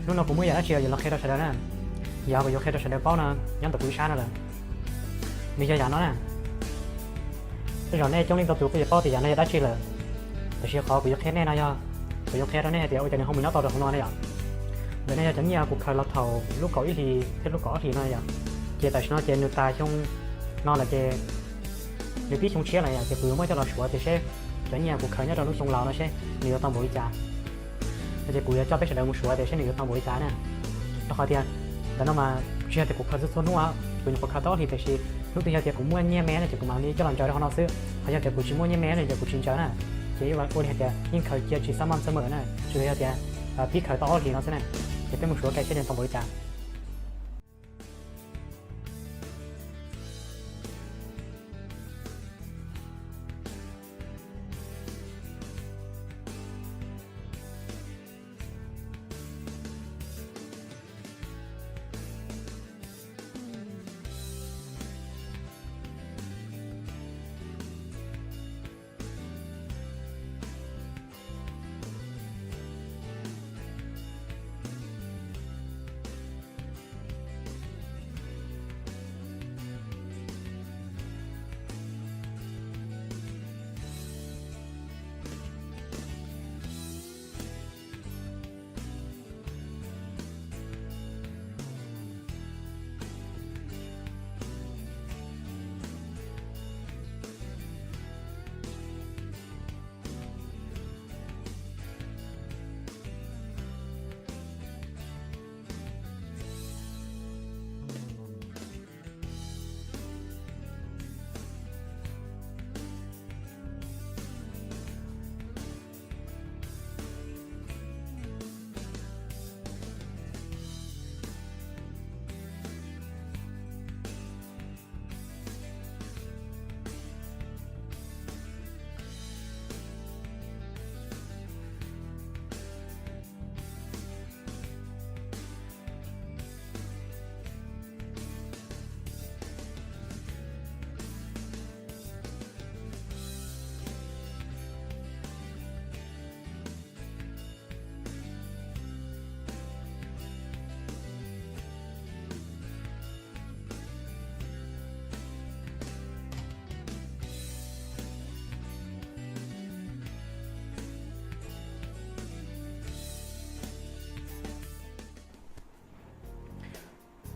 Hnub no kuv muaj yam dab tsi yuav los qhia rau sawv daws na. Yam kuv yuav qhia rau sawv daws paub no nyob ntawm kuv ib sab no lawm. Nws yog yam no na. Tej zaum nej coob leej ntau tus kuj yuav paub tias yam no yog dab tsi lawm. Tab sis qhov kuv yuav qhia nej no yog, kuv yuav qhia rau nej hais tias ua cas nws ho mus nyob tau rau hauv no na yom. Ntawm no yog cov nyiaj kuv khaws los thaum lub kaum ib hlis thiab lub kaum ob hlis no yom. Ces tam sim no ces nws tas xyoo no lawm ces nws pib xyoo tshiab lawm yom, ces kuv yuav muab coj los suav tias seb cov nyiaj kuv khaws nyob rau lub xyoo laus no seb nws yuav tau npaum li cas. No ces kuv yuav coj peb sawv daws mus suav tias seb nws yuav tau npaum li cas na. Rau qhov tias ntawm no mas tsis yog tias kuv khaws txhua txhua hnub, kuv nyuam qhuav khaws tau ob hlis tiam sis hnub twg yog tias kuv muaj nyiaj me no ces kuv mam li coj los ntsaws rau hauv no xwb, ho yog tias kuv tsis muaj nyiaj me no ces kuv tsis ntsaws na. Ces ua li hais tias yeej khaws cia tsis xab maj xab mawm na, tsuas yog tias pib khaws tau ob hlis no xwb na. Ces peb mus suav kiag seb nws tau npaum li cas.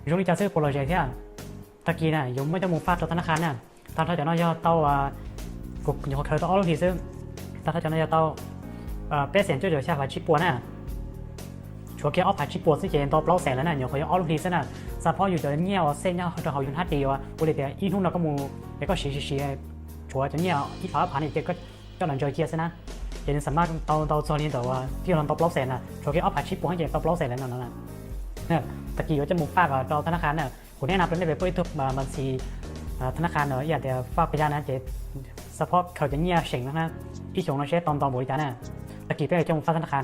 Zoo li cas xwb puas lom zem thiab? Tag kis na yuav muab coj mus faj rau thab nab qha na. Tag nrho cov no yog tau, kuv nyuam qhuav khaws tau ob lub hli xwb. Tag nrho cov no yog tau peb xees cuaj caum xya phav tsib puas na. Tshuav kiag ob phav tsib puas xwb ces tau plaub xees lawm na, nyuam qhuav yog ob lub hli xwb na. Xa phob yus cov nyiaj uas xej nyob rau hauv yus hnab ris uas ua li tias ib hnub no koj mus es koj siv siv siv tshuav cov nyiaj ib phav ob phav no ces coj los ntsaws cia xwb na. Ces nws xa maj tau ntau txog li ntawm uas twb yog los tau plaub xees na, tshuav kiag ob phav tsib puas ces tau plaub xees lawm no. Tag kis yuav coj mus faj rau thab nab qha na. Kuv neb na rau nej peb ua ib tug mas ntxhi thab nab qha no ib yam tias faj pes yaj na ces xa phob khaws cov nyiaj seem no na, ib xyoos no seb tau ntau npaum li cas na. Tag kis peb yuav coj mus faj thab nab qha.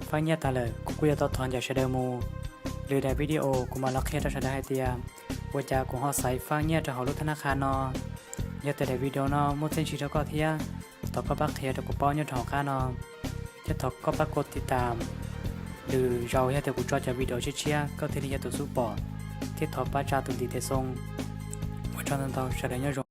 Faj nyiaj tas lawm kuv kuj yuav tau thov ncaim sawv daws mus. Lwm daim video kuv mam los qhia rau sawv daws hais tias ua cas kuv ho xaiv faj nyiaj rau hauv lub thab nab qha no. Yog tias daim video no muaj txiaj ntsig rau koj thiab, thov koj pab qhia rau kuv paub nyob rau hauv qab no, thiab thov koj pab kov tiv tam. Lwm zaus yog tias kuv tso cov video tshiab tshiab koj thiaj li yog tus xub pom, thiab thov pab tsa tus ntiv tes xoo. Ua tsaug ntau ntau, sawv daws nyob zoo.